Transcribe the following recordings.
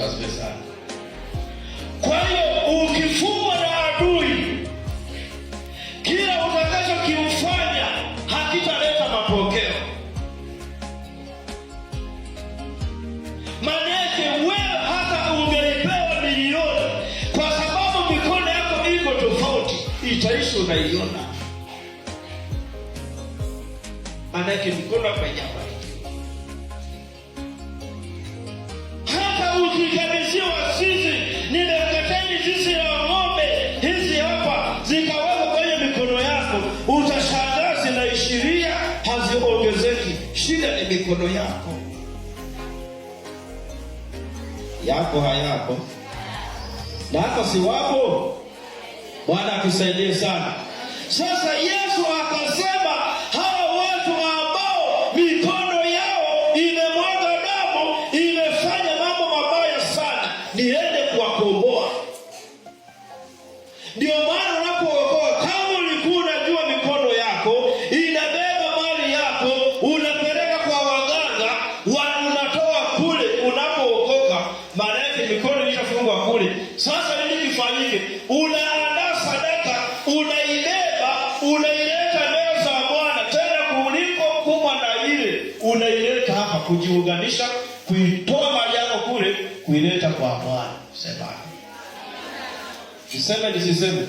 Yesu asifiwe sana. Kwa hiyo ukifungwa na adui, kila utakachokifanya hakitaleta mapokeo. Maana yake wewe hata ungelipewa milioni, kwa sababu mikono yako iko tofauti, itaishi unaiona. Maana yake mikono yako haijabarikiwa. Hata ukikabidhiwa sisi, nimekateni zizi la ng'ombe hizi hapa, zikawekwa kwenye mikono yako, utashangaa zinaishiria, haziongezeki. Shida ni mikono yako, yako hayako na hata si wapo. Bwana atusaidie sana. Sasa Yesu akasema hawa watu ambao mikono yao imemwaga damu, imefanya mambo mabaya sana, niende kuwakomboa. Ndio maana unapookoa, kama ulikuwa unajua mikono yako inabeba mali yako, unapeleka kwa waganga, unatoa kule. Unapookoka, maana yake mikono ilishafungwa kule. Sasa nini kifanyike? Unaandaa sadaka, unaibeba, unaileta mbele za Bwana, tena kuliko kubwa na ile unaileta hapa, kujiunganisha, kuitoa mali yako kule, kuileta kwa Bwana. Sema niseme nisiseme?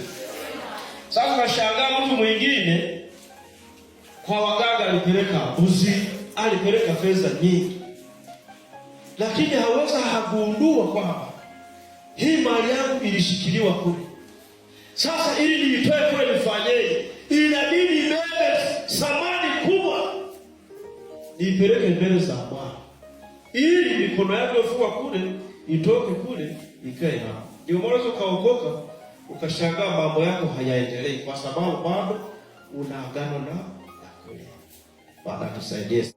Sasa unashangaa mtu mwingine kwa waganga alipeleka mbuzi, alipeleka fedha nyingi, lakini haweza hagundua kwamba hii mali yangu ilishikiliwa kule. Sasa ili niitoe kule nifanyeje? Inabidi ibebe thamani kubwa, niipeleke mbele za Bwana ili mikono yako ifungwa kule itoke kule ikae hapa. Ndio maana unaweza ukaokoka ukashangaa mambo yako hayaendelei, kwa sababu bado una agano na kule. Bwana tusaidie.